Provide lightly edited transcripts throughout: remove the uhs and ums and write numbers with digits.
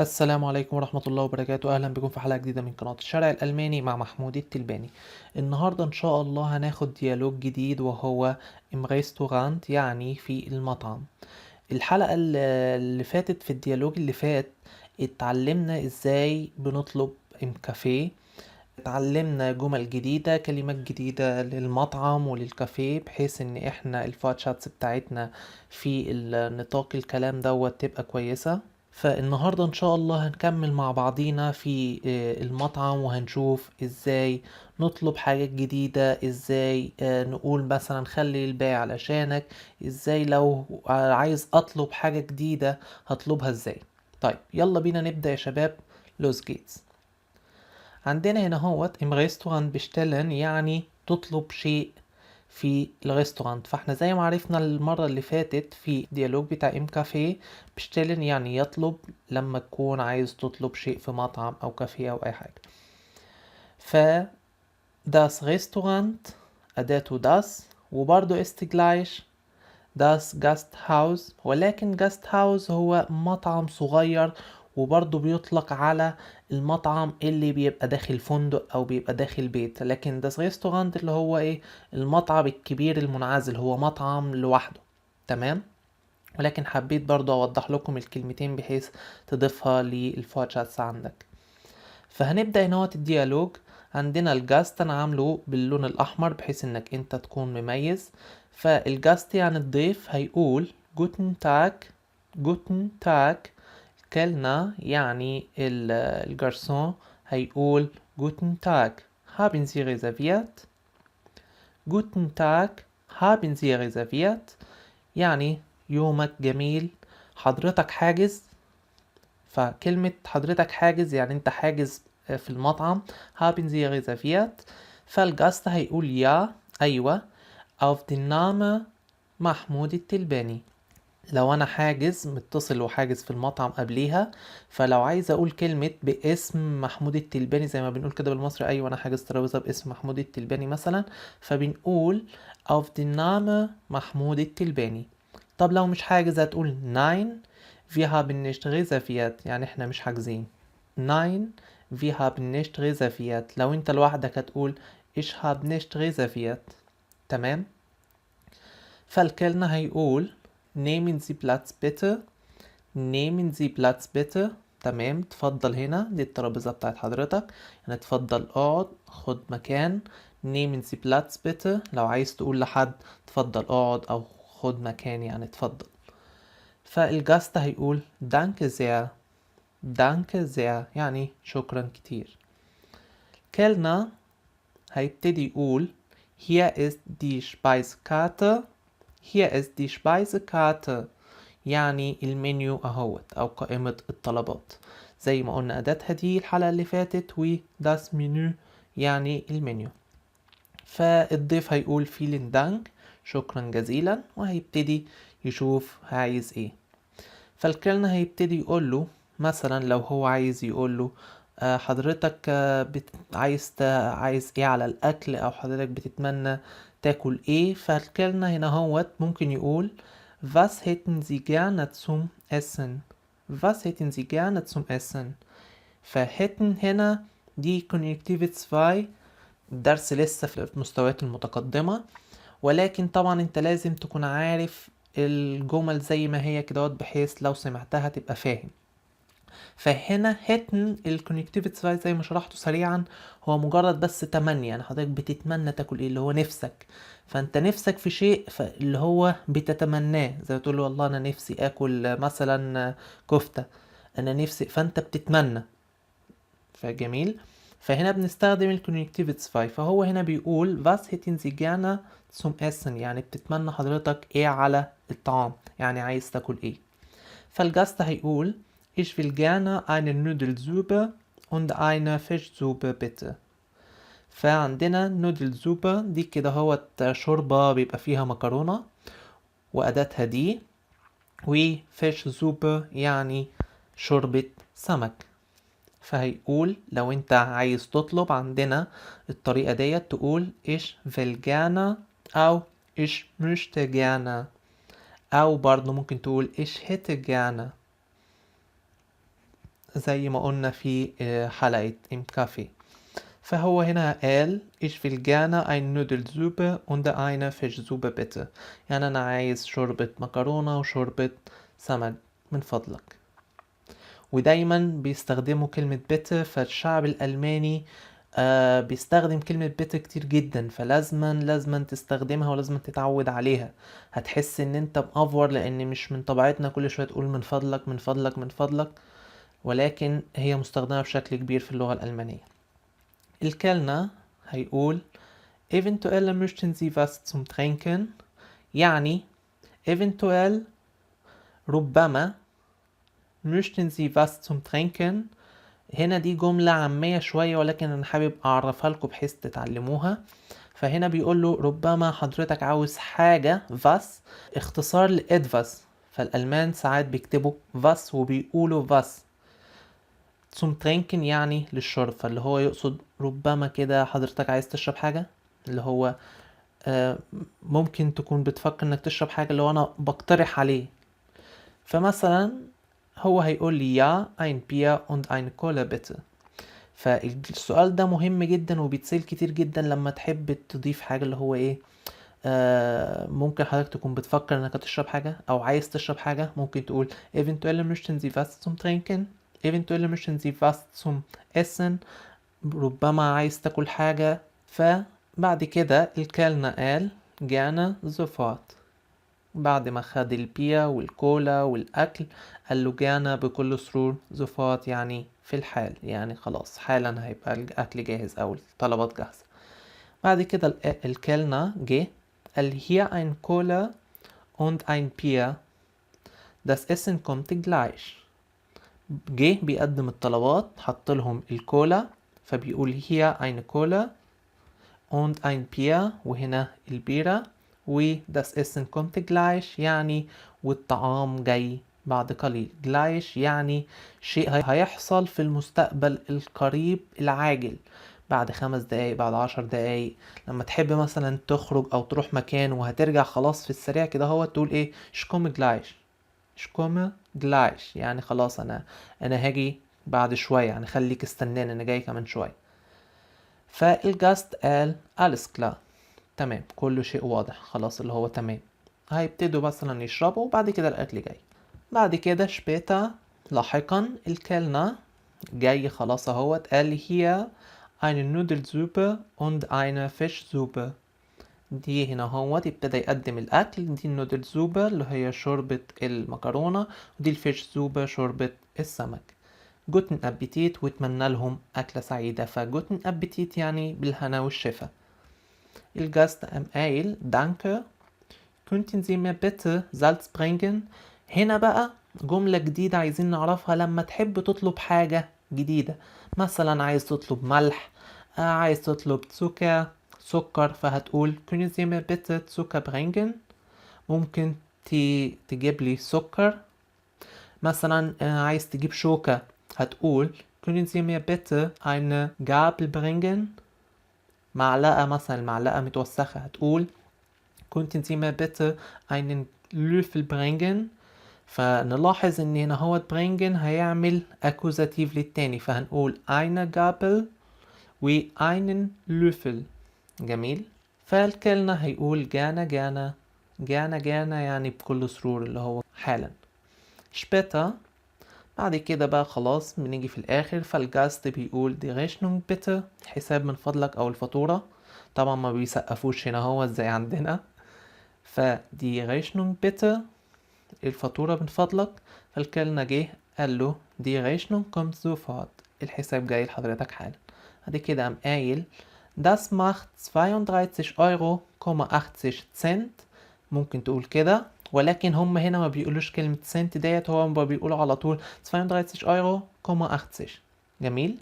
السلام عليكم ورحمة الله وبركاته. أهلا بكم في حلقة جديدة من قناة الشارع الألماني مع محمود التلباني. النهاردة إن شاء الله هناخد Dialog جديد وهو im Restaurant، يعني في المطعم. الحلقة اللي فاتت في ال Dialog اللي فات اتعلمنا ازاي بنطلب im Café، اتعلمنا جمل جديدة، كلمات جديدة للمطعم وللكافيه، بحيث ان احنا ال Wortschatz بتاعتنا في النطاق الكلام دوت تبقى كويسة. فالنهاردة ان شاء الله هنكمل مع بعضينا في المطعم، وهنشوف ازاي نطلب حاجات جديدة، ازاي نقول مثلا خلي الباقي علشانك، ازاي لو عايز اطلب حاجة جديدة هطلبها ازاي. طيب يلا بينا نبدأ يا شباب. Los geht's. عندنا هنا هوت im Restaurant bestellen، يعني تطلب شيء في ال Restaurant. فاحنا زي ما عرفنا المرة اللي فاتت في Dialog بتاع im Café، bestellen يعني يطلب لما تكون عايز تطلب شيء في مطعم او كافيه او اي حاجة. ف das Restaurant أداته das، وبرضو ist gleich das Gasthaus، ولكن Gasthaus هو مطعم صغير، وبرضه بيطلق على المطعم اللي بيبقى داخل فندق او بيبقى داخل بيت. لكن das Restaurant اللي هو ايه، المطعم الكبير المنعزل، هو مطعم لوحده، تمام. ولكن حبيت برضه اوضح لكم الكلمتين بحيث تضيفها لل Wortschatz عندك. فهنبدأ هنا ال Dialog. عندنا ال Gast، انا عامله باللون الاحمر بحيث انك انت تكون مميز. فال Gast يعني الضيف، هيقول Guten Tag. Guten Tag. Kellner يعني الجرسون هيقول Guten Tag, haben Sie reserviert؟ Guten Tag, haben Sie reserviert؟ يعني يومك جميل، حضرتك حاجز. فكلمة حضرتك حاجز يعني انت حاجز في المطعم، haben Sie reserviert؟ فال Gast هيقول ja، أيوة، auf den Namen محمود التلباني. لو انا حاجز، متصل وحاجز في المطعم قبليها، فلو عايز اقول كلمة باسم محمود التلباني زي ما بنقول كده بالمصري، ايوه انا حاجز ترابيزة باسم محمود التلباني مثلا، فبنقول auf den Namen محمود التلباني. طب لو مش حاجز هتقول nein, wir haben nicht reserviert، يعني احنا مش حاجزين. nein, wir haben nicht reserviert. لو انت لوحدك هتقول ich habe nicht reserviert، تمام. فال Kellner هيقول nehmen Sie Platz bitte، nehmen Sie Platz bitte، تمام، تفضل هنا، دي الترابيزة بتاعت حضرتك، يعني تفضل اقعد، خد مكان. nehmen Sie Platz bitte. لو عايز تقول لحد تفضل اقعد او خد مكان يعني تفضل. فال Gast هيقول danke sehr، danke sehr يعني شكرا كتير. Kellner هيبتدي يقول hier ist die Speisekarte، hier ist die Speisekarte، يعني المنيو اهوت او قائمة الطلبات زي ما قلنا اداتها die الحلقة اللي فاتت، و das Menü يعني المنيو. فالضيف هيقول vielen Dank، شكرا جزيلا، وهيبتدي يشوف عايز ايه. فال Kellner هيبتدي يقول له مثلا لو هو عايز يقول له حضرتك عايز ايه على الاكل، او حضرتك بتتمنى تاكل ايه. فال Kellner هنا هوت ممكن يقول was hätten Sie gerne zum Essen، was hätten Sie gerne zum Essen. ف hätten هنا دي Konjunktiv 2، الدرس لسه في المستويات المتقدمة، ولكن طبعا انت لازم تكون عارف الجمل زي ما هي كده، بحيث لو سمعتها تبقى فاهم. فهنا hätten ال Konjunktiv 2 زي ما شرحته سريعا هو مجرد بس تمني، يعني حضرتك بتتمنى تاكل ايه، اللي هو نفسك. فانت نفسك في شيء اللي هو بتتمناه، زي ما تقول له والله انا نفسي اكل مثلا كفتة، انا نفسي، فانت بتتمنى. فجميل، فهنا بنستخدم ال Konjunktiv 2. فهو هنا بيقول was hätten Sie gerne zum Essen، يعني بتتمنى حضرتك ايه على الطعام، يعني عايز تاكل ايه. فال Gast هيقول ich will gerne eine Nudelsuppe und eine Fischsuppe bitte. فعندنا Nudelsuppe دي كده هو شوربة بيبقى فيها مكرونة وأداتها die، و Fischsuppe يعني شوربة سمك. فهيقول لو انت عايز تطلب عندنا الطريقة ديت تقول ich will gerne أو ich möchte gerne، أو برضه ممكن تقول ich hätte gerne. زي ما قلنا في حلقة im Café. فهو هنا قال ich will gerne eine Nudelsuppe und eine Fischsuppe bitte، يعني أنا عايز شوربة مكرونة وشوربة سمك من فضلك. ودايما بيستخدموا كلمة bitte، فالشعب الألماني بيستخدم كلمة bitte كتير جدا، فلازما لازما تستخدمها ولازما تتعود عليها. هتحس ان انت مأفور لان مش من طبيعتنا كل شوية تقول من فضلك من فضلك من فضلك، ولكن هي مستخدمة بشكل كبير في اللغة الألمانية. ال Kellner هيقول eventuell möchten Sie was zum Trinken، يعني eventuell ربما، möchten Sie was zum Trinken. هنا دي جملة عامية شوية ولكن أنا حابب أعرفها لكم بحيث تتعلموها. فهنا بيقول له ربما حضرتك عاوز حاجة، was اختصار ل etwas، فالألمان ساعات بيكتبوا was وبيقولوا was. zum Trinken يعني للشرب، فاللي هو يقصد ربما كده حضرتك عايز تشرب حاجة، اللي هو ممكن تكون بتفكر انك تشرب حاجة، اللي هو انا بقترح عليه. فمثلا هو هيقول لي ja ein Bier und eine Cola bitte. فالسؤال ده مهم جدا وبيتسأل كتير جدا لما تحب تضيف حاجة، اللي هو ايه، ممكن حضرتك تكون بتفكر انك تشرب حاجة او عايز تشرب حاجة، ممكن تقول eventuell möchten Sie was zum Trinken، eventuell möchten Sie was zum Essen، ربما عايز تاكل حاجة. فبعد كده ال Kellner قال gerne sofort، بعد ما خد ال Bier والكولا والأكل قال له gerne بكل سرور، sofort يعني في الحال، يعني خلاص حالا هيبقى الأكل جاهز أو الطلبات جاهزة. بعد كده ال Kellner جه قال hier ein Cola und ein Bier، das Essen kommt gleich. جه بيقدم الطلبات، حط لهم الكولا، فبيقول hier eine Cola und ein Bier، وهنا البيرة، و das Essen kommt gleich يعني والطعام جاي بعد قليل. gleich يعني شيء هيحصل في المستقبل القريب العاجل، بعد 5 دقايق، بعد 10 دقايق. لما تحب مثلا تخرج او تروح مكان وهترجع خلاص في السريع كده، هو تقول ايه؟ ich komme gleich، ich komme gleich، يعني خلاص انا هاجي بعد شوية، يعني خليك استناني انا جاي كمان شوية. فال Gast قال alles klar، تمام، كل شيء واضح خلاص، اللي هو تمام. هيبتدوا مثلا يشربوا وبعد كده الاكل جاي. بعد كده später لاحقا ال Kellner جاي خلاص اهوت، قال hier eine Nudelsuppe und eine Fischsuppe. دي هنا هوت ابتدى يقدم الأكل، دي ال Nudelsuppe اللي هي شوربة المكرونة، ودي ال Fischsuppe شوربة السمك. guten Appetit، واتمنى لهم أكلة سعيدة. ف guten Appetit يعني بالهنا والشفا. ال Gast قام قايل danke، könnten Sie mir bitte Salz bringen. هنا بقى جملة جديدة عايزين نعرفها لما تحب تطلب حاجة جديدة، مثلا عايز تطلب ملح، عايز تطلب Zucker سكر، فهتقول können Sie mir bitte Zucker bringen، ممكن تجيب لي سكر. مثلا عايز تجيب شوكة، هتقول können Sie mir bitte eine Gabel bringen. معلقة مثلا، المعلقة متوسخة، هتقول könnten Sie mir bitte einen Löffel bringen. فنلاحظ ان هنا هو bringen هيعمل Akkusativ للتاني، فهنقول eine Gabel و einen Löffel. جميل. فال Kellner هيقول gerne gerne، gerne gerne يعني بكل سرور، اللي هو حالا. später بعد كده بقى خلاص بنيجي في الآخر، فال Gast بيقول die Rechnung bitte، حساب من فضلك أو الفاتورة. طبعا ما بيسقفوش هنا هو زي عندنا، ف die Rechnung bitte الفاتورة من فضلك. فال Kellner جه قال له die Rechnung kommt sofort، الحساب جاي لحضرتك حالا. بعد كده قام قايل das macht 32 Euro 80 Cent، ممكن تقول كده، ولكن هم هنا ما بيقولوش كلمة سنت ديت، هو بيقولوا على طول 32 Euro 80. جميل،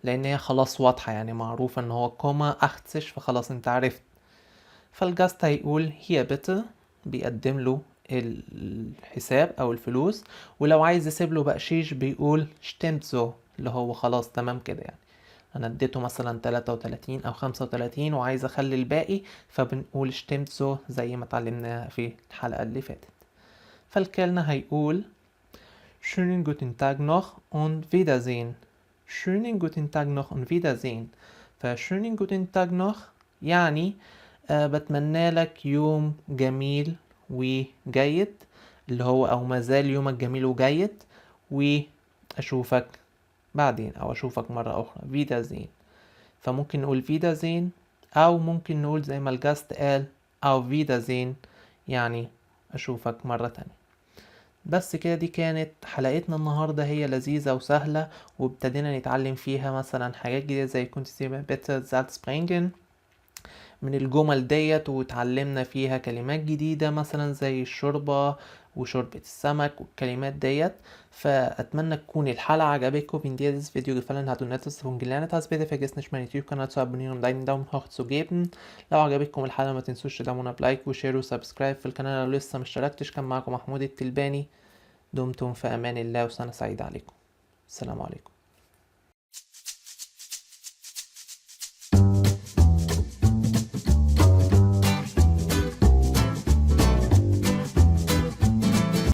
لان هي خلاص واضحة يعني معروفة ان هو Komma 80، فخلاص انت عرفت. فال Gast هيقول hier bitte، بيقدم له الحساب او الفلوس، ولو عايز يسيب له بقشيش بيقول stimmt so، اللي هو خلاص تمام كده، يعني انا اديته مثلا 33 او 35 وعايز اخلي الباقي، فبنقول stimmt so زي ما اتعلمناها في الحلقة اللي فاتت. فال Kellner هيقول Schönen guten Tag noch und Wiedersehen. Schönen guten Tag noch und Wiedersehen. ف schönen guten Tag noch يعني بتمنى لك يوم جميل وجيد، اللي هو أو ما زال يومك جميل وجيد، وأشوفك بعدين أو أشوفك مرة أخرى. Wiedersehen. فممكن نقول Wiedersehen أو ممكن نقول زي ما ال Gast قال auf Wiedersehen، يعني أشوفك مرة تانية. بس كده، دي كانت حلقتنا النهاردة، هي لذيذة وسهلة وابتدينا نتعلم فيها مثلا حاجات جديدة زي könnten Sie mir bitte Salz bringen من الجمل ديت، وتعلمنا فيها كلمات جديدة مثلا زي الشوربة وشوربة السمك والكلمات ديت. فأتمنى تكون الحلقة عجبتكم. Wenn dir dieses Video gefallen hat und etwas davon gelernt hast, bitte vergiss nicht, meinen YouTube-Kanal zu abonnieren und einen Daumen hoch zu geben. لو عجبتكم الحلقة ما تنسوش تدعمونا ب like و share و subscribe في القناة لو لسه مشتركتش. كان معكم محمود التلباني، دمتم في أمان الله وسنة سعيدة عليكم. السلام عليكم.